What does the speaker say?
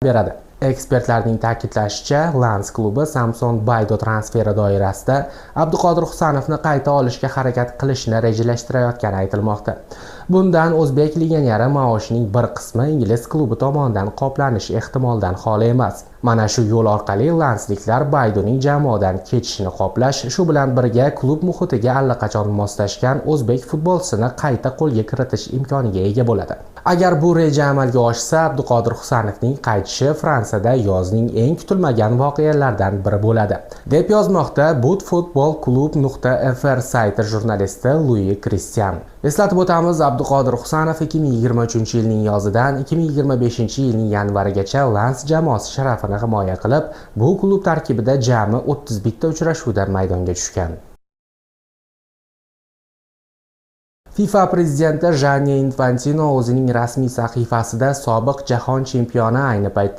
Beradi. Ekspertlarning ta'kidlashicha, Lans klubi Samson Baydo transferi doirasida Abduqodir Husanovni qayta olishga harakat qilishni rejalashtirayotgani aytilmoqda. Bundan o'zbek legioneri maoshining bir qismi ingliz klubi tomonidan qoplanishi ehtimoldan xoli emas. Mana shu yo'l orqali lansliklar Baydoning jamoadan ketishini qoplash, shu bilan birga klub muhitiga allaqachon moslashgan o'zbek futbolchisini qayta qo'lga kiritish imkoniga ega bo'ladi. Agar bu reja amalga oshsa, Abduqodir Husanovning qaytishi Fransiyada yozning eng kutilmagan voqealaridan biri bo'ladi, deb yozmoqda butfootballclub.fr sayti jurnalisti Lui Kristian. Eslatib o'tamiz, Abduqodir Husanov 2023-yilning yozidan 2025-yilning yanvarigacha Lans jamoasi sharafini himoya qilib, bu klub tarkibida jami 31 ta uchrashuvda maydonga tushgan. FIFA prezidenti Janni Infantino o'zining rasmiy sahifasida sobiq jahon chempioni ayni paytda